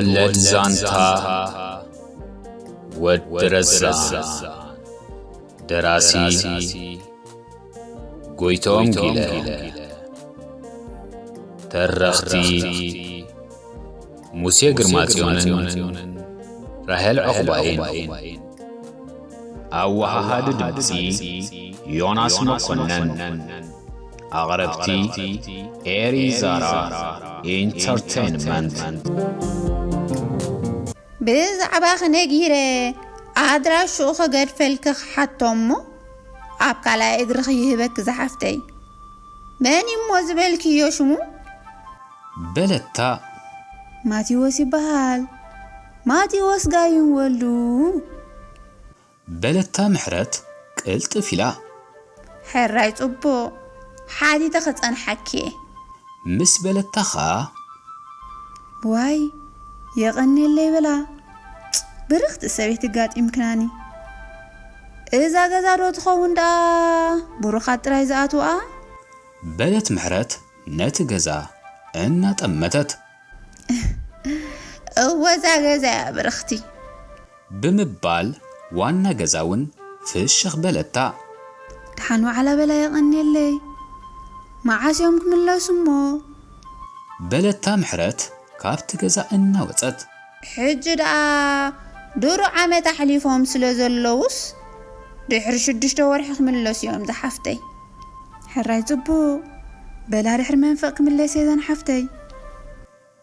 ወለድ ዛንታ ወዲ ረዛ። ደራሲ ጎይትኦም ጊለ። ተረኽቲ ሙሴ ግርማጽዮንን ራሄል ዑቕባይን። ኣወሃሃዲ ድምጺ ዮናስ መኮነን። ኣቕረብቲ ኤሪ ዛራ ኢንተርቴይንመንት። ብዛዕባኺ ነጊረ ኣድራሽኡ ክገድፈልኪ ክሓቶ እሞ ኣብ ካልኣይ እግርኺ ይህበኪ ዝሓፍተይ። መን እሞ ዝበልክዮ ሽሙ? በለታ። ማቴዎስ ይበሃል። ማቴዎስ ጋይም ወልዱ። በለታ ምሕረት ቅልጥፍ ኢላ። ሕራይ ጽቡቕ፣ ሓቲተ ክጸንሓኪ እየ። ምስ በለታ ኸኣ። ዋይ፣ የቐንየለይ በላ። ብርኽቲ ሰበይቲ ጋጢምክናኒ። እዛ ገዛ ዶ ትኸውን ደኣ ብሩኻት ጥራይ ዝኣትውኣ? በለት ምሕረት ነቲ ገዛ እናጠመተት። እወ፣ እዛ ገዛ እያ ብርኽቲ። ብምባል ዋና ገዛ እውን ፍሽኽ በለታ። ደሓን ዋዕላ በላ፣ የቐንየለይ። መዓስ እዮም ክምለሱ እሞ? በለታ ምሕረት ካብቲ ገዛ እናወጸት። ሕጂ ደኣ ድሮ ዓመት ኣሕሊፎም ስለ ዘለዉስ ድሕሪ ሽዱሽተ ወርሒ ክምለሱ እዮም ዝሓፍተይ። ሕራይ ጽቡቕ። በላ ድሕሪ መንፈቕ ክምለስ እየ ዘን ሓፍተይ።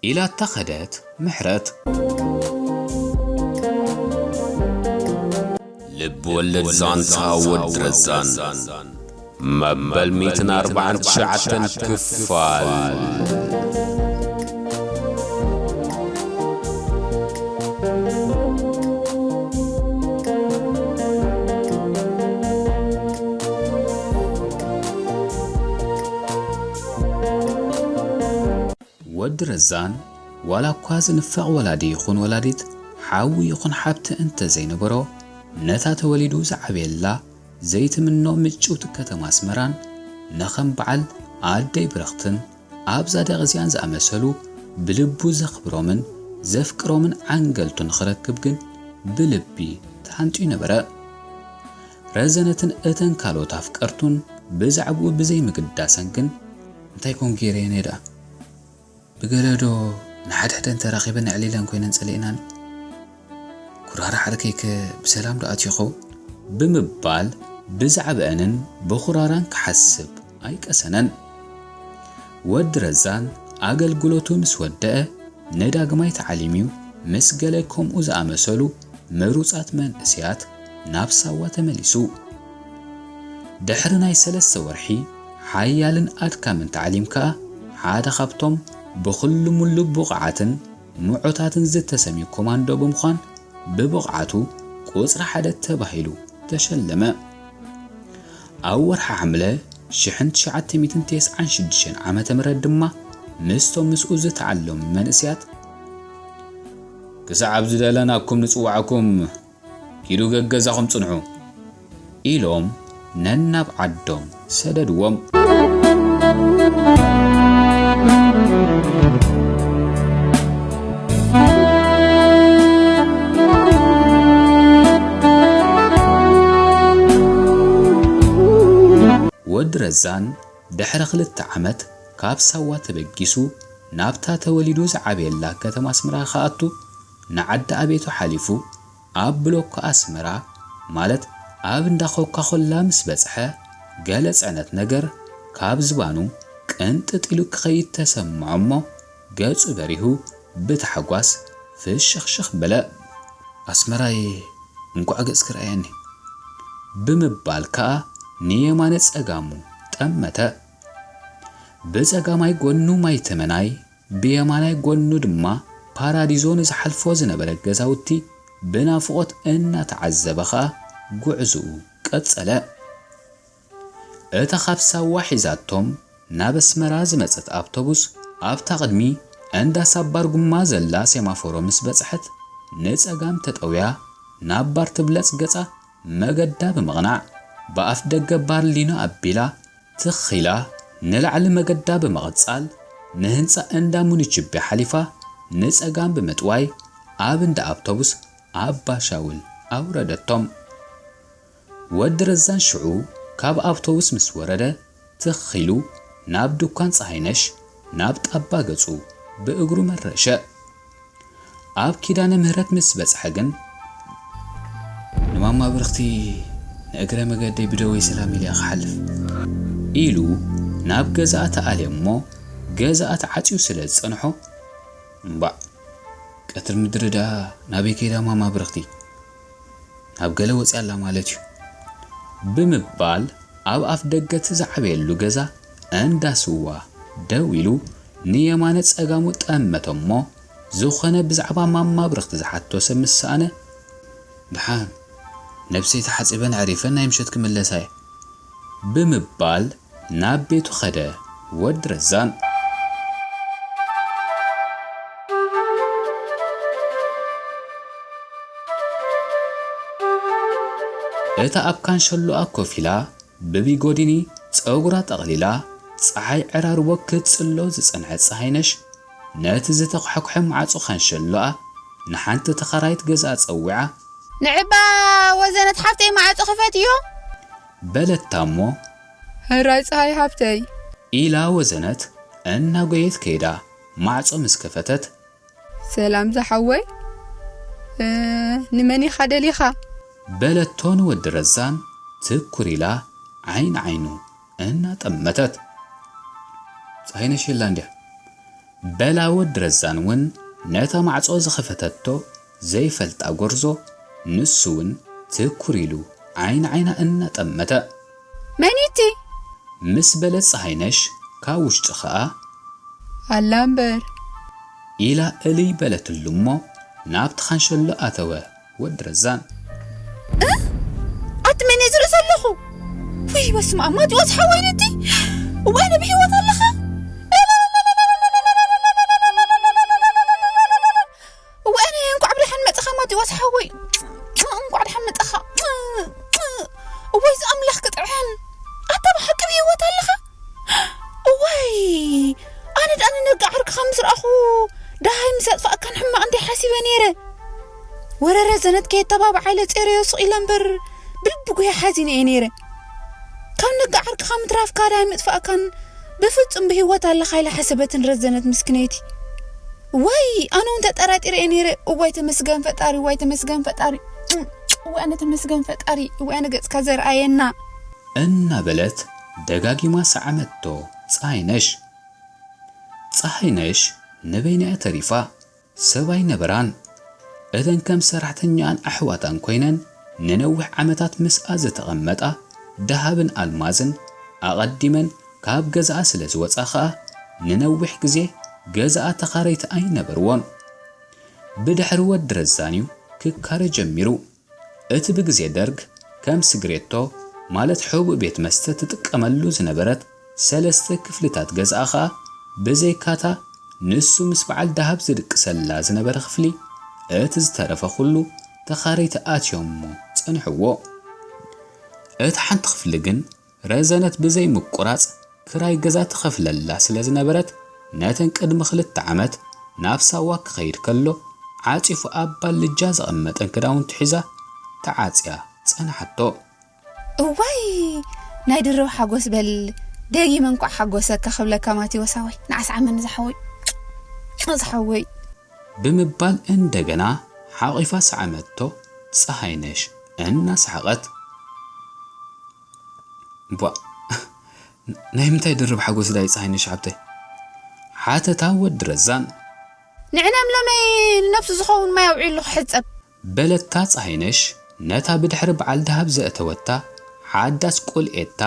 ኢላታ ኸደት ምሕረት። ልብ ወለድ ዛንታ ወዲ ረዛን መበል ሚእትን ኣርባዓን ትሽዓተን ክፋል። ወዲ ረዛን ዋላ እኳ ዝንፈቕ ወላዲ ይኹን ወላዲት፣ ሓዊ ይኹን ሓብቲ እንተ ዘይነበሮ፣ ነታ ተወሊዱ ዝዓበየላ ዘይትምኖ ምጭውቲ ከተማ ኣስመራን፣ ንኸም በዓል ኣደይ ብረኽትን ኣብ ዛዲቕ እዚኣን ዝኣመሰሉ ብልቡ ዘኽብሮምን ዘፍቅሮምን ዓንገልቱ ንኽረክብ ግን ብልቢ ተሃንጥዩ ነበረ። ረዘነትን እተን ካልኦት ኣፍቀርቱን ብዛዕባኡ ብዘይምግዳሰን ግን፣ እንታይ ኮን ገይረ እየ ደኣ? ብገለ ዶ ንሓድሕደን ተራኺበን ኣዕሊለን ኮይነን ጸሊእናኒ? ኩራራ ዓርከይከ ብሰላም ዶ ኣትዩኹ? ብምባል ብዛዕባአንን ብኹራራን ክሓስብ ኣይቀሰነን። ወዲ ረዛን ኣገልግሎቱ ምስ ወደአ ንዳግማይ ተዓሊም'ዩ ምስ ገለ ከምኡ ዝኣመሰሉ ምሩጻት መንእሰያት ናብ ሳዋ ተመሊሱ። ድሕሪ ናይ ሰለስተ ወርሒ ሓያልን ኣድካምን ታዕሊም ከኣ፣ ሓደ ካብቶም ብኹሉ ሙሉእ ብቑዓትን ምዑታትን ዝተሰምዩ ኮማንዶ ብምዃን፣ ብብቕዓቱ ቁጽሪ ሓደ ተባሂሉ ተሸለመ። ኣብ ወርሒ ሓምለ ሽሕን ትሽዓተ ሚእትን ተስዓን ሽዱሽተን ዓመተ ምህረት ድማ፣ ምስቶም ምስኡ ዝተዓለሙ መንእሰያት፣ "ክሳዕ ኣብ ዝደለናኩም ንጽውዓኩም፣ ኪዱ ገገዛኹም ጽንሑ" ኢሎም ነናብ ዓዶም ሰደድዎም። ወዲ ረዛን ድሕሪ ክልተ ዓመት ካብ ሳዋ ተበጊሱ ናብታ ተወሊዱ ዝዓበየላ ከተማ ኣስመራ ክኣቱ፣ ንዓዲ ኣቤቱ ሓሊፉ ኣብ ብሎኮ ኣስመራ፣ ማለት ኣብ እንዳ ኮካኮላ ምስ በጽሐ፣ ገለ ጽዕነት ነገር ካብ ዝባኑ ቅንጥጥ ኢሉ ክኸይድ ተሰምዖ እሞ፣ ገጹ በሪሁ ብታሕጓስ ፍሽኽሽኽ በለ። "ኣስመራይ፣ እንቋዕ ገጽኪ ረኣየኒ" ብምባል ከኣ ንየማነ ጸጋሙ ጠመተ። ብጸጋማይ ጎኑ ማይ ተመናይ፣ ብየማናይ ጎኑ ድማ ፓራዲዞ ንዝሓልፎ ዝነበረ ገዛውቲ ብናፍቖት እናተዓዘበ ኸኣ ጉዕዝኡ ቀጸለ። እታ ካብ ሳዋ ሒዛቶም ናብ ኣስመራ ዝመጸት ኣውቶቡስ ኣብታ ቅድሚ እንዳ ሳባር ጉማ ዘላ ሴማፎሮ ምስ በጽሐት፣ ንጸጋም ተጠውያ ናብ ባር ትብለጽ ገጻ መገዳ ብምቕናዕ፣ ብኣፍ ደገ ባር ሊኖ ኣቢላ ትኽ ኢላ ንላዕሊ መገዳ ብምቕጻል፣ ንህንጻ እንዳ ሙኒችቤ ሓሊፋ ንጸጋም ብምጥዋይ ኣብ እንዳ ኣውቶቡስ ኣባሻውል ኣውረደቶም። ወዲ ረዛን ሽዑ ካብ ኣውቶቡስ ምስ ወረደ ትኽ ኢሉ ናብ ድኳን ጸሃይነሽ ናብ ጣባ ገጹ ብእግሩ መረሸ። ኣብ ኪዳነ ምህረት ምስ በጽሐ ግን፣ "ንማማ ብርኽቲ ንእግረ መገደይ ብደወይ ሰላም ኢለ ክሓልፍ" ኢሉ ናብ ገዛኣ ተኣልየ እሞ፣ ገዛኣ ተዓጽዩ ስለ ዝጸንሖ፣ "እምባዕ፣ ቀትሪ ምድሪ ደኣ ናበይ ከይዳ ማማ ብርኽቲ? ናብ ገለ ወጺኣ ኣላ ማለት እዩ" ብምባል ኣብ ኣፍ ደገ እቲ ዝዓበየሉ ገዛ እንዳ ስዋ ደው ኢሉ ንየማነ ጸጋሙ ጠመተ እሞ፣ ዝኾነ ብዛዕባ ማማ ብርኽቲ ዝሓቶ ሰብ ምስ ሰኣነ፣ "ደሓን፣ ነብሰይ ተሓጺበን ኣዕሪፈን ናይ ምሸት ክምለሳ እየ" ብምባል ናብ ቤቱ ኸደ። ወዲ ረዛን እታ ኣብ ካንሸሎኣ ኮፍ ኢላ ብቢጎዲኒ ጸጉራ ጠቕሊላ ጸሓይ ዕራርቦ ክትጽሎ ዝጸንሐት ጸሃይነሽ፣ ነቲ ዝተኳሕኩሐ ማዕጾ ካንሸሎኣ ንሓንቲ ተኻራይት ገዛኣ ጸዊዓ፣ "ንዕባ ወዘነት ሓፍተይ ማዕጾ ክፈትዮ" በለታ እሞ፣ "ሕራይ ጸሃይ ሓፍተይ" ኢላ ወዘነት እናጎየት ከይዳ ማዕጾ ምስ ከፈተት፣ "ሰላም ዝሓወይ፣ እ፣ ንመን ኢኻ ደሊኻ?" በለቶ ንወዲ ረዛን ትኩር ኢላ ዓይኒ ዓይኑ እናጠመተት። "ጸሃይነሽ የላ እንድያ" በላ። ወዲ ረዛን እውን ነታ ማዕጾ ዝኸፈተቶ ዘይፈልጣ ጎርዞ፣ ንሱ እውን ትኩር ኢሉ ዓይኒ ዓይና እናጠመተ። "መን እቲ?" ምስ በለት ጸሃይነሽ ካብ ውሽጢ ኸኣ፣ "ኣላ እምበር" ኢላ እልይ በለትሉ እሞ ናብቲ ካንሸሎ ኣተወ። ወዲ ረዛን፣ "እ? ኣቲ መን እየ ዝርኢ ዘለኹ? ውይ በስመ ኣብ፣ ማቴዎስ ሓወይ ነቲ፣ እዋይ፣ ኣነ ብህይወት ኣለኻ? እዋይ፣ ኣነ እንኳዕ ብደሓን መጽኻ ማቴዎስ ሓወይ፣ እንኳዕ ደሓን መጽኻ። እዋይ፣ እዚ ኣምላኽ ክጥዕም፣ ኣታ ብሓቂ ብህይወት ኣለኻ?" እዋይ፣ ኣነ ደኣ ንነጋ ዓርክኻ ምስ ረኣኹ፣ ደሃይ ምስ ኣጥፋእካን ሕማቕ እንድየ ሓሲበ ነይረ። ወረ ረዘነት ከየተባብዓ ኢለ ጸይረዮ ስቕ ኢለ እምበር፣ ብልቢ ጉያ ሓዚነ እየ ነይረ። ካብ ነጋ ዓርክኻ ምትራፍካ ደሃይ ምጥፋእካን ብፍጹም ብህይወት ኣለኻ ኢለ ሓሰበትን ረዘነት ምስክነይቲ። ወይ፣ ኣነ እውን ተጠራጢረ እየ ነይረ። እዋይ ተመስገን ፈጣሪ፣ እዋይ ተመስገን ፈጣሪ፣ እዋይ ኣነ ተመስገን ፈጣሪ፣ እዋይ ኣነ ገጽካ ዘርኣየና። እናበለት ደጋጊማ ሰዓመቶ ጸሃይነሽ። ጸሃይነሽ ንበይና እያ ተሪፋ፣ ሰብ ኣይነበራን። እተን ከም ሰራሕተኛኣን ኣሕዋታን ኮይነን ንነዊሕ ዓመታት ምስኣ ዝተቐመጣ ደሃብን ኣልማዝን ኣቐዲመን ካብ ገዛኣ ስለ ዝወጻ ኸኣ ንነዊሕ ግዜ ገዛኣ ተኻረይቲ ኣይነበርዎን። ብድሕሪ ወዲ ረዛን እዩ ክካረ ጀሚሩ። እቲ ብግዜ ደርግ ከም ስግሬቶ ማለት ሕቡእ ቤት መስተ ትጥቀመሉ ዝነበረት ሰለስተ ክፍልታት ገዝኣ ኸኣ ብዘይካታ ንሱ ምስ በዓል ደሃብ ዝድቅሰላ ዝነበረ ክፍሊ፣ እቲ ዝተረፈ ኩሉ ተኻረይቲ ኣትዮሞ ጸንሕዎ። እታ ሓንቲ ክፍሊ ግን ረዘነት ብዘይ ምቁራጽ ክራይ ገዛ ትኸፍለላ ስለ ዝነበረት፣ ነተን ቅድሚ ክልተ ዓመት ናብ ሳዋ ክኸይድ ከሎ ዓጺፉ ኣብ ባልጃ ዘቐመጠን ክዳውንቱ ሒዛ ተዓጽያ ጸንሓቶ። እዋይ ናይ ድርብ ሓጎስ በል፣ ደጊመ እንኳዕ ሓጎሰካ ክብለካ ማቴዎስ ሓወይ፣ ንዓስ ዓመኒ ዝሓወይ፣ ዝሓወይ። ብምባል እንደገና ሓቒፋ ሰዓመቶ ጸሃይነሽ እናሰሓቐት። ቧእ! ናይ ምንታይ ድርብ ሓጎስ ዳይ ጸሃይነሽ ሓብተይ? ሓተታ ወዲ ረዛን። ንዕለም ለመይ ንነብሱ ዝኸውን ማይ ኣውዒሉ ክሕጸብ። በለታ ጸሃይነሽ ነታ ብድሕሪ በዓል ደሃብ ዘእተወታ ሓዳስ ቁልኤታ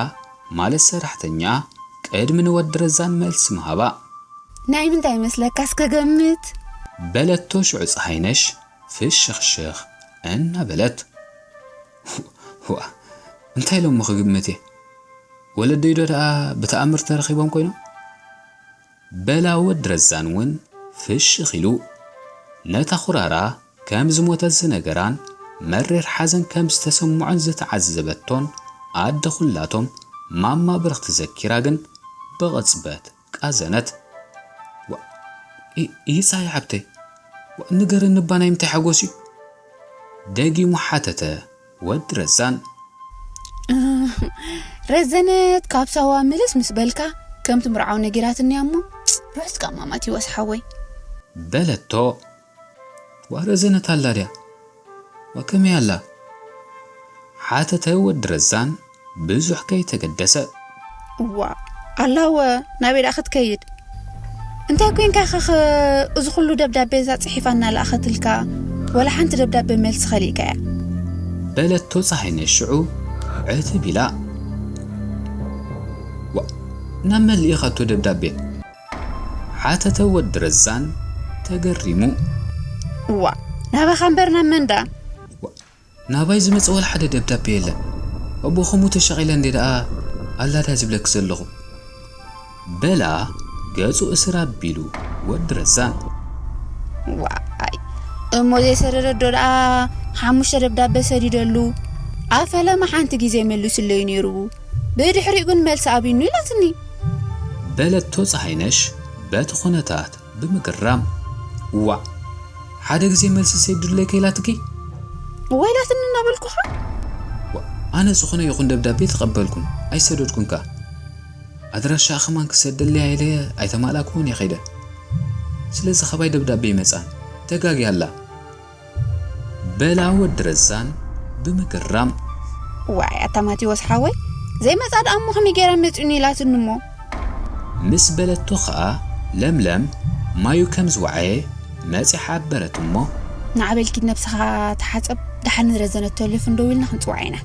ማለት ሰራሕተኛኣ ቅድሚ ንወዲ ረዛን መልሲ ምሃባ። ናይ ምንታይ ይመስለካ እስከ ገምት? በለቶ ሽዑ ጸሃይነሽ ፍሽኽሽኽ እናበለት። ዋእ! እንታይ ኢሎሞ ክግምት እየ? ወለደይዶ ደኣ ብተኣምር ተረኺቦም ኮይኖም? በላ ወዲ ረዛን እውን ፍሽኽ ኢሉ። ነታ ኹራራ ከም ዝሞተት ዝነገራን መሪር ሓዘን ከም ዝተሰምዖን ዝተዓዘበቶን ኣደ ኩላቶም ማማ ብርኽቲ ዘኪራ ግን ብቕጽበት ቃዘነት። ዋ፣ ኢ-፣ ኢሳይ ሓብተይ፣ ንገረኒ እባ ናይ ምንታይ ሓጎስ እዩ? ደጊሙ ሓተተ ወዲ ረዛን። ረዘነት፣ ካብ ሳዋ ምልስ ምስ በልካ ከምቲ ምርዓው ነጊራትኒ እያ እሞ፣ ርሑስ ቃማማት ይወስ ሓወይ። በለቶ። ዋ ረዘነት ኣላ ድያ? ዋ ከመይ ኣላ? ሓተተ ወዲ ረዛን ብዙሕ ከይተገደሰ። እዋ ኣላወ፣ ናበይ ደኣ ክትከይድ? እንታይ ኮይንካ ኢኻ ኸ እዚ ኩሉ ደብዳቤ እዛ ጽሒፋ እናለኣኸትልካ? ወላ ሓንቲ ደብዳቤ መልሲ ከሊእካ እያ። በለቶ ጸሃይነሽ ሽዑ ዕትብ ኢላ። ዋ፣ ናብ መን ልኢኻቶ ደብዳቤ? ሓተተ ወዲ ረዛን ተገሪሙ። እዋ፣ ናባኻ እምበር ናብ መን ደኣ? ዋ፣ ናባይ ዝመጸ ወላ ሓደ ደብዳቤ የለን። ኣቦ ከምኡ ተሻቒለ እንዴ ደኣ ኣላዳ ዝብለኪ ዘለኹ። በላ ገጹ እስር ኣቢሉ ወዲ ረዛን። ዋይ፣ እሞ ዘይሰደደዶ ደኣ ሓሙሽተ ደብዳቤ ሰዲደሉ። ኣብ ፈለማ ሓንቲ ግዜ መሊሱለይ ነይሩ። ብድሕሪኡ ግን መልሲ ኣቢኑ ኢላትኒ። በለቶ ጸሃይነሽ በቲ ኩነታት ብምግራም። ዋዕ፣ ሓደ ግዜ መልሲ ሰዲዱለይ ከይላትኪ? ወይላትኒ እናበልኩኻ? ዋዕ፣ ኣነ ዝኾነ ይኹን ደብዳቤ ተቐበልኩን ኣይሰደድኩን ከኣ። ኣድራሻ ከማን ክሰደለያ ኢለ ኣይተማላእኩን እየ ከይደ። ስለዚ ካባይ ደብዳቤ ይመጻን ተጋግያ ኣላ። በላ ወዲ ረዛን ብምግራም። ዋይ ኣታ ማቴዎስ ሓወይ፣ ዘይመጻ ደኣ እሞ ከመይ ገይራ መጺኡኒ ኢላትኒ እሞ። ምስ በለቶ ኸኣ ለምለም ማዩ ከም ዝወዓየ መጺ ሓበረት እሞ። ንዓ በል ኪድ ነብስኻ ተሓጸብ፣ ደሓን ንረዘነት ተሌፎን ደዊልና ክንጽውዓ ኢና።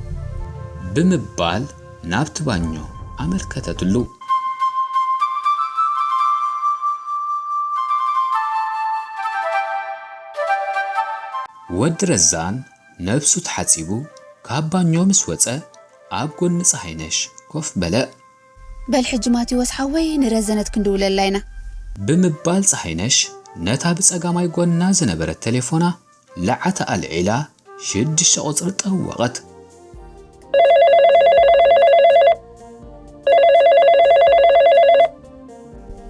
ብምባል ናብቲ ባኞ ኣመልከተትሉ። ወዲ ረዛን ነብሱ ተሓጺቡ ካብ ባኞ ምስ ወጸ ኣብ ጎኒ ጸሃይነሽ ኮፍ በለ። በል ሕጂ ማቴዎስ ሓወይ ንረዘነት ክንድውለላ ኢና። ብምባል ጸሃይነሽ ነታ ብጸጋማይ ጎና ዝነበረት ተሌፎና ለዓታ ኣልዒላ ሽዱሽተ ቁጽሪ ጠወቐት።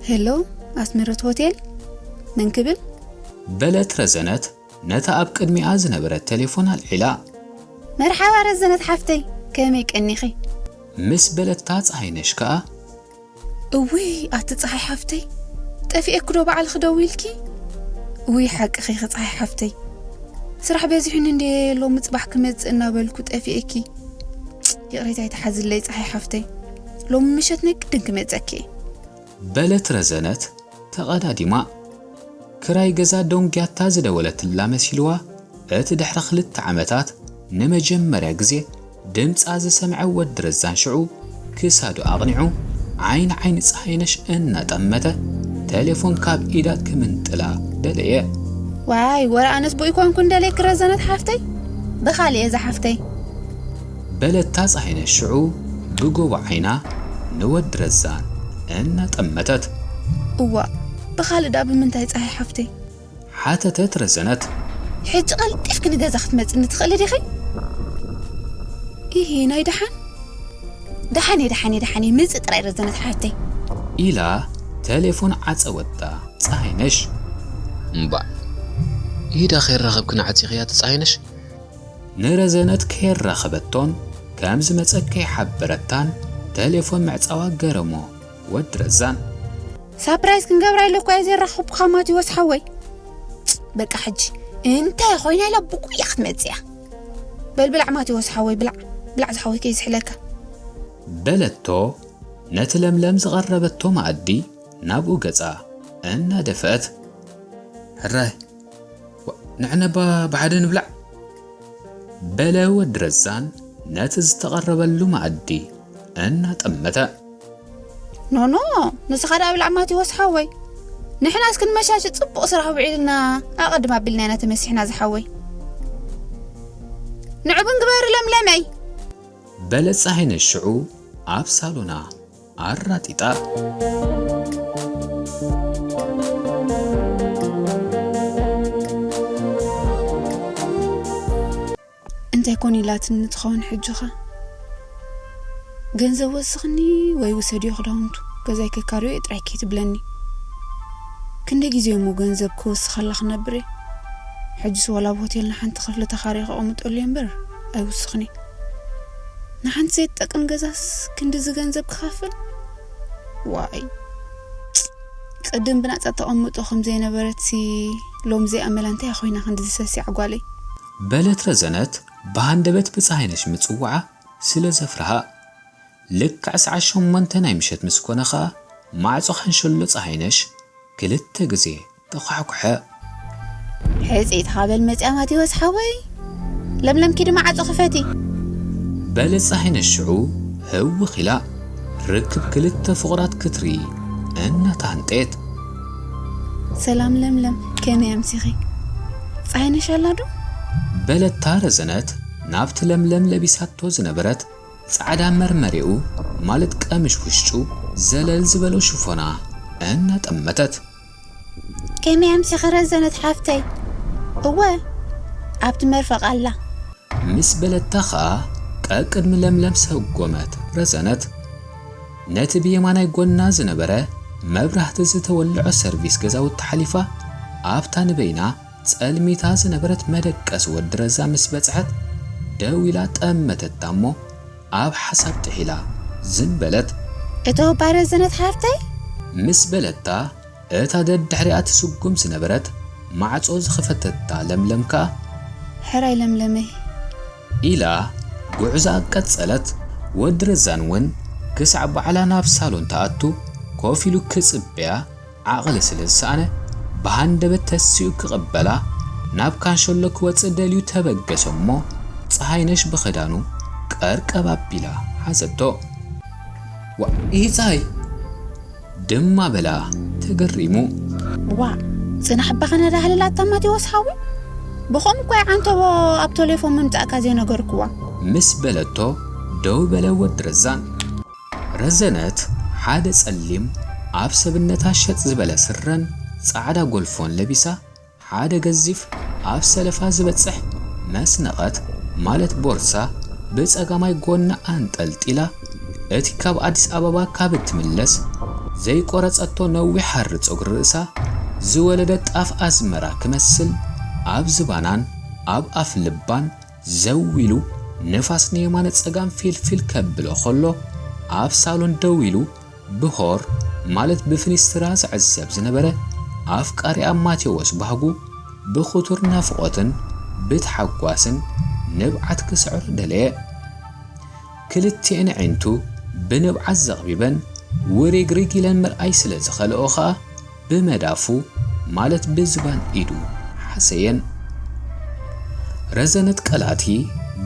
ሄሎ፣ ኣስመረት ሆቴል፣ መን ክብል? በለት ረዘነት ነታ ኣብ ቅድሚኣ ዝነበረት ተሌፎን ኣልዒላ። መርሓባ ረዘነት ሓፍተይ፣ ከመይ ቀኒኺ? ምስ በለታ ጸሃይነሽ ከኣ። እውይ ኣቲ ጸሓይ ሓፍተይ፣ ጠፊኤኪ ዶ ባዕልኺ ደዊልኪ? እውይ ሓቅኺ ኢኺ ጸሓይ ሓፍተይ፣ ስራሕ በዚሑኒ እንዴ ሎሚ ጽባሕ ክመጽእ እናበልኩ ጠፊኤኪ። ይቕሬታ ኣይትሓዝለይ ጸሓይ ሓፍተይ፣ ሎሚ ምሸት ናይ ግድን ክመጸኪ እየ። በለት ረዘነት ተቐዳዲማ። ክራይ ገዛ ደንጉያታ ዝደወለትላ መሲልዋ፣ እቲ ድሕሪ ክልተ ዓመታት ንመጀመርያ ግዜ ድምጻ ዝሰምዐ ወዲ ረዛን ሽዑ ክሳዱ ኣቕኒዑ ዓይኒ ዓይኒ ጸሃይነሽ እናጠመተ ተሌፎን ካብ ኢዳ ክምንጥላ ደለየ። ዋይ ወረ ኣነስ ብኡ ኣይኮንኩን ደልየኪ ረዘነት ሓፍተይ፣ ብኻልእ እየ ዝሓፍተይ። በለታ ጸሃይነሽ ሽዑ ብጎቦ ዓይና ንወዲ ረዛን እናጠመተት። እዋእ ብኻልእ ደኣ ብምንታይ ጸሃይ ሓፍተይ? ሓተተት ረዘነት። ሕጂ ቀልጢፍኪ ንገዛ ክትመጽኒ ትኽእሊ ዲኺ? ኢሂ ናይ ደሓን? ደሓን እየ ደሓን እየ ደሓን እየ ምጽእ ጥራይ ረዘነት ሓፍተይ። ኢላ ተሌፎን ዓጸወታ ጸሃይነሽ። እምባእ ኢዳ ከይራኸብክን ዓጺኽያ ትጸሃይነሽ? ንረዘነት ከየራኸበቶን ከም ዝመጸት ከይሓበረታን ተሌፎን ምዕጻዋ ገረሞ ወዲ ረዛን። ሳፕራይዝ ክንገብራ ኢለ እኳ እየ ዘይራኸብኩኻ ማቴዎስ ሓወይ። በቃ ሕጂ እንታይ ኮይና ኢላ ብጉያ ክትመጽእ እያ። በል ብላዕ ማቴዎስ ሓወይ ብላዕ፣ ብላዕ ዝሓወይ ከይዝሕለካ። በለቶ ነቲ ለምለም ዝቐረበቶ መኣዲ ናብኡ ገጻ እናደፍአት። ሕራይ ንዕነባ ብሓደ ንብላዕ። በለ ወዲ ረዛን ነቲ ዝተቐረበሉ መኣዲ እናጠመተ። ኖኖ ንስኻ ደኣ ብላዕ ማቴዎስ ሓወይ። ንሕናስ ክንመሻሽ ጽቡቕ ስራሕ ውዒልና ኣቐድም ኣቢልና ኢና ተመሲሕና ዝሓወይ። ንዑ ብን ግበሪ ለምለመይ። በለ ጸሃይነሽ ሽዑ ኣብ ሳሎና ኣራጢጣ። እንታይ ኮን ኢላትኒ ትኸውን ሕጂኻ? ገንዘብ ወስኽኒ ወይ ውሰድዮ ክዳውንቱ፣ ገዛይ ከካርዮ እየ ጥራይ ከይትብለኒ። ክንደይ ግዜ እሞ ገንዘብ ክወስኸላ ክነብር እየ? ሕጅስ ዋላ ኣብ ሆቴል ንሓንቲ ክፍሊ ተኻርየ ከቐምጠሉ እየ እምበር ኣይውስኽን እየ። ንሓንቲ ዘይትጠቅም ገዛስ ክንድዚ ገንዘብ ክኸፍል? ዋይ፣ ቅድም ብናጻ ተቐምጦ ከም ዘይነበረትሲ ሎም ዘይኣመላ እንታይ ኮይና ክንድዚ ሰሲዓ ጓለይ? በለት ረዘነት ብሃንደበት ብፀሃይነሽ ምጽዋዓ ስለ ዘፍርሃ። ልክዕ ሰዓት ሸሞንተ ናይ ምሸት ምስ ኮነ ኸኣ ማዕጾ ካንሸሎ ፀሃይነሽ ክልተ ግዜ ተዃሕኩሐ። ሕጽይትኻ በል መጽያ ማቴዎስ ሓወይ። ለምለም ኪዲ ማዕጾ ክፈቲ። በለት ፀሃይነሽ ሽዑ ህውኽ ኢላ ርክብ ክልተ ፍቑራት ክትርኢ እናተሃንጠየት። ሰላም ለምለም፣ ከመይ ኣምሲኺ? ፀሃይነሽ ኣላ ዶ? በለታ ረዘነት ናብቲ ለምለም ለቢሳቶ ዝነበረት ጻዕዳ መርመሪኡ ማለት ቀምሽ ውሽጡ ዘለል ዝበሎ ሽፎና እናጠመተት። ከመይ ኣምሲኺ ረዘነት ሓፍተይ? እወ፣ ኣብቲ መርፈቕ ኣላ። ምስ በለታ ኸኣ ቀቅድሚ ለምለም ሰጎመት ረዘነት። ነቲ ብየማናይ ጎና ዝነበረ መብራህቲ ዝተወልዖ ሰርቪስ ገዛውቲ ሓሊፋ ኣብታ ንበይና ጸልሚታ ዝነበረት መደቀሲ ወዲ ረዛ ምስ በጽሐት ደው ኢላ ጠመተታ እሞ ኣብ ሓሳብ ጥሒላ ዝም በለት። እቶ እባ ረዘነት ሓፍተይ? ምስ በለታ እታ ደድሕሪኣ ትስጉም ዝነበረት ማዕጾ ዝኸፈተታ ለምለም ከኣ ሕራይ ለምለመይ። ኢላ ጉዕዞኣ ቀጸለት። ወዲ ረዛን እውን ክሳዕ ባዕላ ናብ ሳሎን ትኣቱ ኮፍ ኢሉ ክጽበያ ዓቕሊ ስለ ዝሰኣነ ብሃንደበት ተሲኡ ክቕበላ ናብ ካንሸሎ ክወጽእ ደልዩ ተበገሰ እሞ ፀሃይነሽ ብኽዳኑ ቀርቀብ ኣቢላ ሓዘቶ። ዋ፣ ይህ ፀሃይ ድማ በላ ተገሪሙ። ዋ፣ ጽናሕ እባ ከነዳህልላ ኣታ ማቴዎስ ሓወይ። ብኸምኡ እኳ ይዓንተቦ ኣብ ቴሌፎን ምምጻእካ ዘይነገርክዋ። ምስ በለቶ ደው በለ ወዲ ረዛን። ረዘነት ሓደ ጸሊም ኣብ ሰብነታ ሸጥ ዝበለ ስረን ጻዕዳ ጎልፎን ለቢሳ ሓደ ገዚፍ ኣብ ሰለፋ ዝበጽሕ መስነቐት ማለት ቦርሳ ብጸጋማይ ጎና ኣንጠልጢላ፣ እቲ ካብ ኣዲስ ኣበባ ካብ እትምለስ ዘይቆረጸቶ ነዊሕ ሃሪ ጸጉሪ ርእሳ ዝወለደ ጣፍ ኣዝመራ ክመስል ኣብ ዝባናን ኣብ ኣፍ ልባን ዘው ኢሉ ንፋስ ንየማነ ጸጋም ፊልፊል ከብሎ ከሎ ኣብ ሳሎን ደው ኢሉ ብሆር ማለት ብፍኒስትራ ዝዕዘብ ዝነበረ ኣፍቃሪኣ ማቴዎስ ባህጉ ብኽቱር ናፍቖትን ብታሓጓስን ንብዓት ክስዕሮ ደለየ። ክልቲኤን ኣዒንቱ ብንብዓት ዘቕቢበን ውሪግሪግ ኢለን ምርኣይ ስለ ዝኸልኦ ኸኣ ብመዳፉ ማለት ብዝባን ኢዱ ሓሰየን። ረዘነት ቀላቲ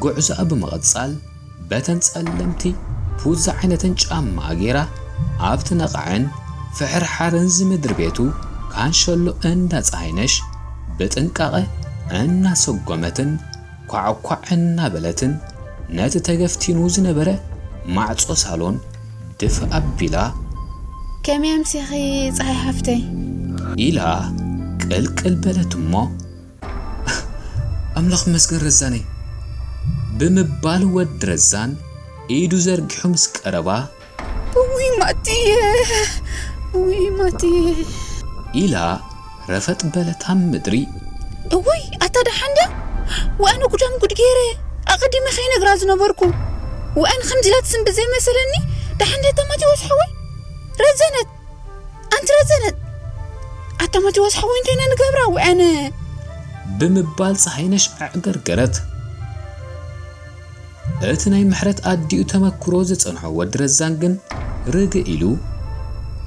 ጉዕዞኣ ብምቕጻል በተን ጸለምቲ ፑዛ ዓይነተን ጫማኣ ገይራ ኣብቲ ነቓዕን ፍሕርሓርን ዝምድሪ ቤቱ ካንሸሎ እንዳ ጸሃይነሽ ብጥንቃቐ እናሰጎመትን ኳዕኳዕ እናበለትን ነቲ ተገፍቲኑ ዝነበረ ማዕጾ ሳሎን ድፍ ኣቢላ። ከመይ ኣምሲኺ ጸሃይ ሓፍተይ? ኢላ ቅልቅል በለት እሞ ኣምላኽ ይመስገን ረዛነይ ብምባል ወዲ ረዛን ኢዱ ዘርጊሑ ምስ ቀረባ እውይ ማትየ፣ እውይ ማትየ። ኢላ ረፈጥ በለት ኣብ ምድሪ። እውይ ኣታ ደሓን ድያ? ወኣነ ጉዳም ጉድ ገይረ ኣቐዲመ ከይነግራ ዝነበርኩ። ወኣነ ከምዚ ኢላ ትስንብድ ዘይመሰለኒ። ደሓን ድያ ኣታ ማቴዎስ ሓወይ? ረዘነት፣ ኣንቲ ረዘነት፣ ኣታ ማቴዎስ ሓወይ እንታይ ኢና ንገብራ ወኣነ? ብምባል ፀሃይነሽ ኣዕገርገረት። እቲ ናይ ምሕረት ኣዲኡ ተመክሮ ዝጸንሖ ወዲ ረዛን ግን ርግእ ኢሉ፣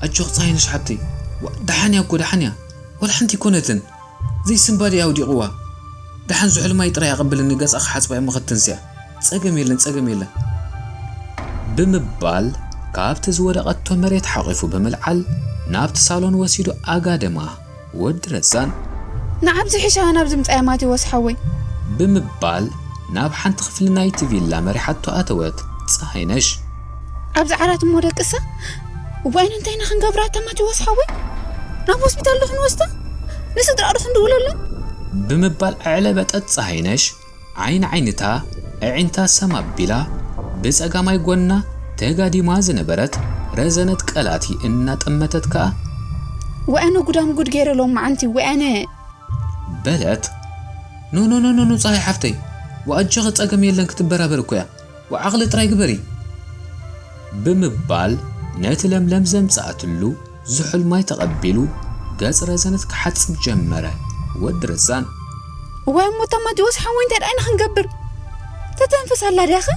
ኣጆኺ ጸሃይነሽ ሓብተይ፣ ዋ፣ ደሓን እያ እኮ፣ ደሓን እያ። ዋላ ሓንቲ ኣይኮነትን። ዘይስንባድ እያ ኣውዲቕዋ። ደሓን ዝሑል ማይ ጥራይ ኣቐብልኒ፣ ገጻ ክሓጽባ እየ እሞ ክትንስያ። ጸገም የለን፣ ጸገም የለን። ብምባል ካብቲ ዝወደቐቶ መሬት ሓቒፉ ብምልዓል ናብቲ ሳሎን ወሲዱ ኣጋደማ። ወዲ ረዛን ንዓብ ዝሕሻ ናብ ዝምጻያ ማቴዎስ ሓወይ። ብምባል ናብ ሓንቲ ክፍሊ ናይቲ ቪላ መሪሓቶ ኣተወት ፀሃይነሽ። ኣብዚ ዓራት እሞ ደቅሳ። እዋይን እንታይ ኢና ክንገብራ እታ ማቴዎስ ሓወይ? ናብ ሆስፒታል ዶ ክንወስዳ? ንስድራኡ ዶ ክንድውለሎም? ብምባል ኣዕለበጠት ፀሃይነሽ ዓይኒ ዓይንታ ኣዒንታ ሰም ኣቢላ ብጸጋማይ ጎና ተጋዲማ ዝነበረት ረዘነት ቀላቲ እናጠመተት ከኣ ወኣነ ጉዳም ጉድ ገይረ ሎማዓንቲ ወኣነ። በለት። ኖ ኖ ኖ ኖ ኖ፣ ፀሃይ ሓፍተይ፣ ወኣጆኺ፣ ፀገም የለን፣ ክትበራበር እኮ እያ፣ ወዓቕሊ ጥራይ ግበሪ። ብምባል ነቲ ለምለም ዘምፀኣትሉ ዝሑል ማይ ተቐቢሉ ገጽ ረዘነት ክሓጽብ ጀመረ። ወዲ ረዛን። እዋይ እሞ እታ ማቴዎስ ሓወይ እንታይ ደኣ ኢና ክንገብር? ተተንፍስ ኣላ ድያኸ?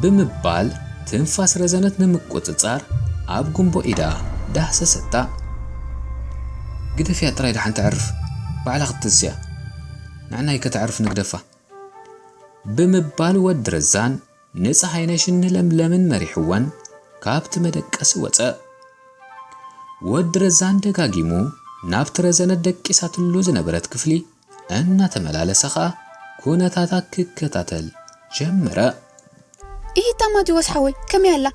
ብምባል ትንፋስ ረዘነት ንምቁጽጻር ኣብ ጉንቦ ኢዳ ዳህሰሰታ። ግደፍያ ጥራይ ደሓን ተዕርፍ፣ ባዕላ ክትንስያ፣ ንዕናይ ከተዕርፍ ንግደፋ። ብምባል ወዲ ረዛን ንፀሃይነሽን ንለምለምን መሪሕወን ካብቲ መደቀሲ ወፀ። ወዲ ረዛን ደጋጊሙ ናብቲ ረዘነት ደቂሳትሉ ዝነበረት ክፍሊ እናተመላለሰ ኸኣ ኩነታታ ክከታተል ጀመረ። ኢሂታ ማቴዎስ ሓወይ፣ ከመይ ኣላ?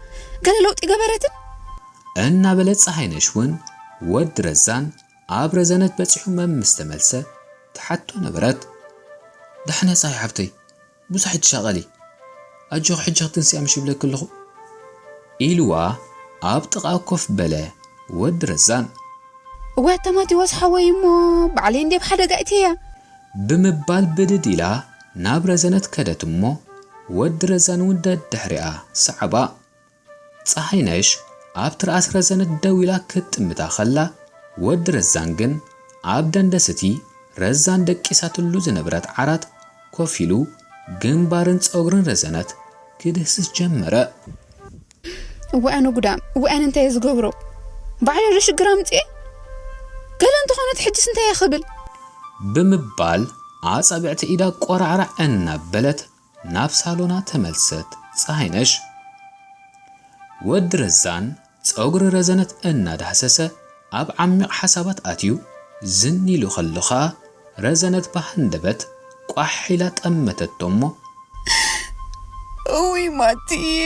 ገለ ለውጢ ገበረትን? እናበለት ፀሃይነሽ እውን ወዲ ረዛን ኣብ ረዘነት በጺሑ መምስ ተመልሰ ትሓቶ ነበረት። ዳሕና ፀሃይ ሓብተይ፣ ብዙሕ ኣይትሻቐሊ፣ ኣጆኺ ሕጂ ክትንስያ ምሽ ይብለኪ ኣለኹ፣ ኢልዋ ኣብ ጥቓ ኮፍ በለ ወዲ ረዛን። እዋይ ኣታ ማቴዎስ ሓወይ እሞ ባዕለይ እንዴ ብሓደጋ እትያ። ብምባል ብድድ ኢላ ናብ ረዘነት ከደት እሞ ወዲ ረዛን እውን ደድሕሪኣ ሰዓባ። ፀሃይነሽ ኣብ ትርኣስ ረዘነት ደው ኢላ ክትጥምታ ኸላ፣ ወዲ ረዛን ግን ኣብ ደንደስቲ ረዛን ደቂሳትሉ ዝነበረት ዓራት ኮፍ ኢሉ ግንባርን ፀጉርን ረዘነት ክድህስስ ጀመረ። እዋኣነ ጉዳም፣ እዋኣነ እንታይ እየ ዝገብሮ? ባዕለይ ዶ ሽግር ኣምፅኤ? ገለ እንተኾነት ሕጅስ እንታይ እየ ክብል? ብምባል ኣፃብዕቲ ኢዳ ቆራዕራዕ እናበለት ናብ ሳሎና ተመልሰት ፀሃይነሽ። ወዲ ረዛን ፀጉሪ ረዘነት እናዳህሰሰ ኣብ ዓሚቕ ሓሳባት ኣትዩ ዝን ኢሉ ከሎ ኸኣ ረዘነት ብሃንደበት ቋሕ ኢላ ጠመተቶ እሞ። እውይ ማትየ፣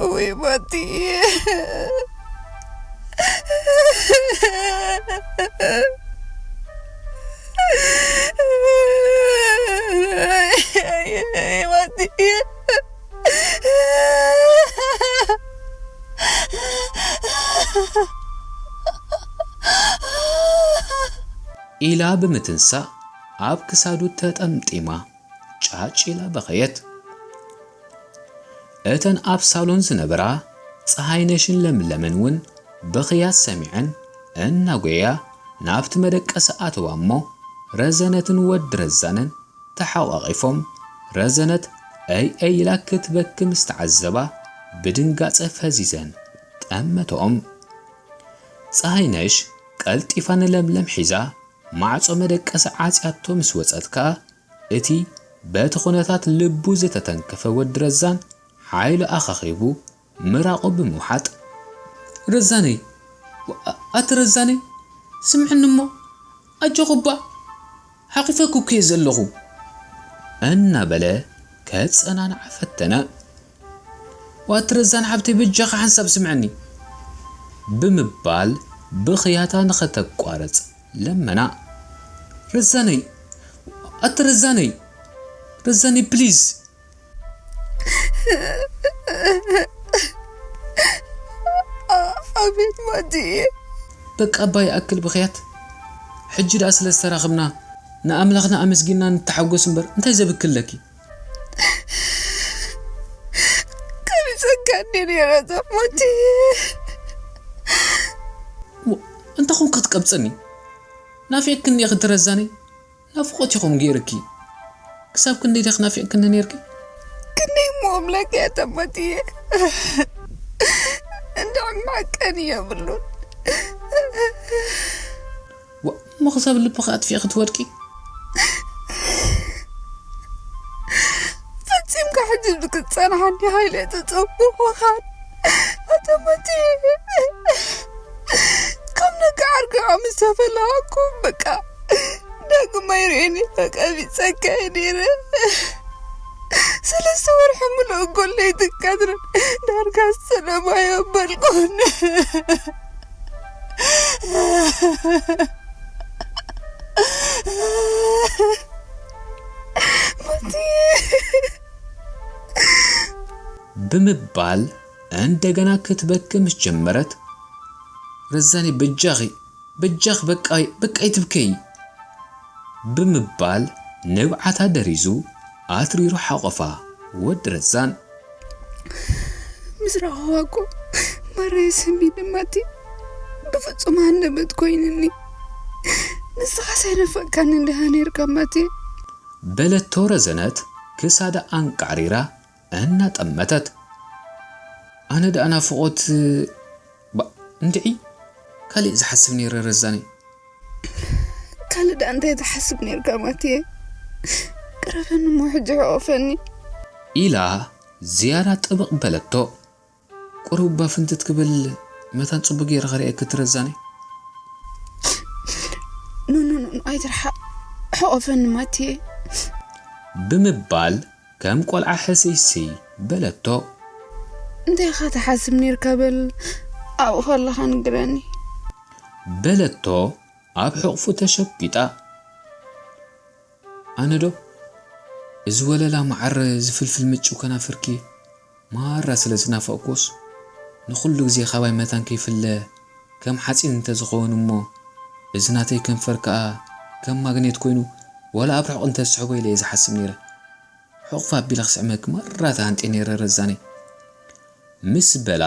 እውይ ማትየ። ኢላ ብምትንሳእ ኣብ ክሳዱ ተጠምጢማ ጫጭ ኢላ በኸየት። እተን ኣብ ሳሎን ዝነበራ ፀሃይነሽን ለምለምን እውን ብኽያት ሰሚዐን እናጎየያ ናብቲ መደቀሲ ኣተዋ እሞ ረዘነትን ወዲ ረዛንን ተሓቋቒፎም ረዘነት ኣይ ኣይ ኢላ ክትበኪ ምስ ተዓዘባ ብድንጋፀ ፈዚዘን ጠመተኦም። ፀሃይነሽ ቀልጢፋ ንለምለም ሒዛ ማዕፆ መደቀሲ ዓፅያቶ ምስ ወፀት ከኣ እቲ በቲ ኩነታት ልቡ ዝተተንከፈ ወዲ ረዛን ሓይሉ ኣኻኺቡ ምራቑ ብምውሓጥ። ረዛነይ፣ ኣቲ ረዛነይ፣ ስምዕኒ እሞ፣ ኣጆኺ እባ፣ ሓቒፈኪ እኮ እየ ዘለኹ። እናበለ ከጸናንዓ ፈተነ። ዋቲ ረዛን ሓብተይ በጃኻ ሓንሳብ ስምዐኒ። ብምባል ብኽያታ ንኸተቋርጽ ለመና። ረዛነይ፣ ኣቲ ረዛነይ፣ ረዛነይ ፕሊዝ። ኣቤት ማቲየ። በቃ እባ ይኣክል ብኽያት። ሕጂ ደኣ ስለ ዝተራኸብና ንኣምላኽና ኣመስጊንና ንተሓጎስ እምበር እንታይ ዘብክለኪ? ከቢጸካ እንዴ ነይረ ዛፍ ማቲየ። እንታይ ኾንካ ትቀብጸኒ? ናፊቕክኒ ኢኺ ትረዛኒ? ናፍቖት ኢኹም ገይርኪ። ክሳብ ክንደይ ዲኺ ናፊቕክኒ ነይርኪ? ክንደይ እሞ እብለካ እየ ተመትየ። እንድሕር መዐቀኒ የብሉን። ዋ፣ እሞ ክሳብ ልብኺ ኣጥፊእኺ ትወድቂ? ፈጺምካ ሕጂ ክትጸንሓኒ ሃይለ ተጸብኹኻን። ኣተመትየ። ካብ ነጋ ዓርክኻ ምስ ተፈለኻኩ በቃ ዳግማይ ርእየኒ ተቀቢጸካ እየ ነይረ። ሰለስተ ወርሒ ሙሉእ ጎለይ ትካትረን ዳርጋ ዝሰለማዮ በልኩን። ማቲ። ብምባል እንደገና ክትበኪ ምስ ጀመረት፣ ረዛኒ በጃኺ፣ በጃኺ በቃ፣ በቃ ኣይትብከዪ ብምባል ንብዓታ ደሪዙ ኣትሪሩ ሓቖፋ። ወዲ ረዛን ምስ ረኸዋ እኮ ማረየ ሰንቢደ ማቴ፣ ብፍጹም ሃንደበት ኮይንኒ። ንስኻስ ኣይነፈቅካንን ዲኻ ነይርካ ማቴ? በለቶ ረዘነት ክሳዳ ኣንቃዕሪራ እናጠመተት። ኣነ ደኣ ናፍቖት ባ እንድዒ ካሊእ ዝሓስብ ነይረ ረዛነይ። ካልእ ደኣ እንታይ ትሓስብ ነይርካ ማቴ? ቅረበኒ እሞ ሕጂ ሕቆፈኒ። ኢላ ዝያዳ ጥብቕ በለቶ። ቁሩብ እባ ፍንትት ክብል መታን ጽቡቕ ገይረ ክርእየኪ ረዛነይ። ኖ ኖ ኖ ኣይትርሓቕ፣ ሕቆፈኒ ማቴ። ብምባል ከም ቆልዓ ሕስይስይ በለቶ። እንታይ ኢኻ ትሓስብ ነይርካ በል ኣብኡ ከለኻ ንገረኒ። በለቶ ኣብ ሕቑፉ ተሸጒጣ። ኣነ ዶ እዚ ወለላ መዓር ዝፍልፍል ምጭው ከናፍርኪ ማራ ስለ ዝናፈቕኩስ ንኹሉ ግዜ ካባይ መታን ከይፍለ ከም ሓጺን እንተዝኸውን እሞ እዚ ናተይ ከንፈር ከኣ ከም ማግኔት ኮይኑ ዋላ ኣብ ርሑቕ እንተዝስሕቦ ኢለ እየ ዝሓስብ ነይረ። ሕቑፍ ኣቢለ ክስዕመኪ ማራ ተሃንጥየ ነይረ ረዛነይ። ምስ በላ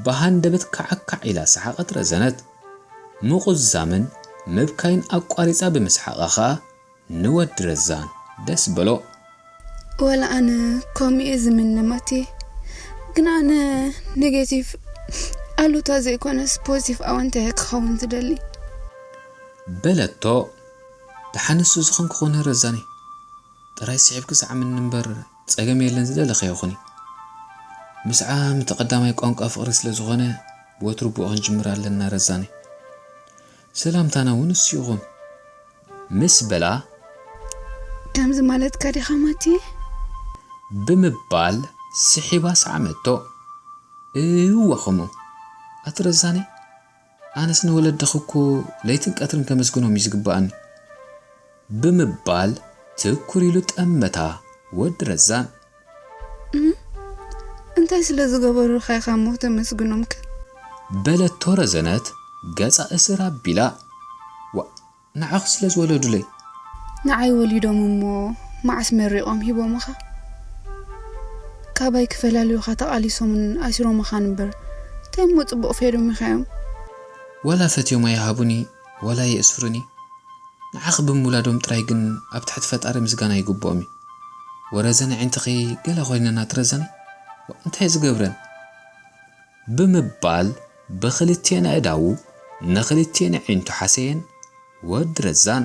ብሃንደበት ካዕካዕ ኢላ ሰሓቐት ረዘነት። ምቑዛምን ምብካይን ኣቋሪጻ ብምስሓቓ ኸኣ ንወዲ ረዛን ደስ በሎ። ወላ ኣነ ከምኡ እየ ዝምነ ማቴ፣ ግን ኣነ ኔጌቲቭ ኣሉታ ዘይኮነስ ፖዚቲቭ ኣወንታ እየ ክኸውን ዝደሊ። በለቶ። ደሓን ንሱ ዝኾንኩ ኾነ ረዛኒ ጥራይ ስሒብኪ ሰዓምኒ እምበር ጸገም የለን ዝደለኸዮ ኹኒ። ምስዓም እቲ ቀዳማይ ቋንቋ ፍቕሪ ስለ ዝኾነ ወትሩ ብኡ ክንጅምር ኣለና ረዛኒ። ሰላምታና እውን እሱ ይኹን ምስ በላ ከምዚ ማለትካ ዲኻ ማቴ? ብምባል ስሒባ ሰዓመቶ። እወ ኸምኡ ኣቲ ረዛኒ ኣነስ ንወለድኺ እኮ ለይትን ቀትርን ከመስግኖም እዩ ዝግብኣኒ ብምባል ትኩር ኢሉ ጠመታ ወዲ ረዛን። እንታይ ስለ ዝገበሩልካ ኢኻ እሞ ተመስግኖምከ? በለቶ ረዘነት ገጻ እስር ኣቢላ። ዋ ንዓኺ ስለ ዝወለዱለይ። ንዓይ ወሊዶም እሞ መዓስ መሪቖም ሂቦምኻ? ካባይ ክፈላልዩኻ ተቓሊሶምን ኣሲሮምኻን እምበር እንታይ እሞ ጽቡቕ ፈይዶም ኢኻዮም? ዋላ ፈትዮም ኣይሃቡኒ ዋላ የእስሩኒ። ንዓኺ ብምውላዶም ጥራይ ግን ኣብ ትሕቲ ፈጣሪ ምስጋና ይግብኦም እዩ። ወረዘን ኣዒንትኺ ገለ ኮይነን ኣቲ ረዘን እንታይ ዝገብረን? ብምባል ብኽልቲኤን ኣእዳዉ ንኽልቲኤን ኣዒንቱ ሓሰየን። ወዲ ረዛን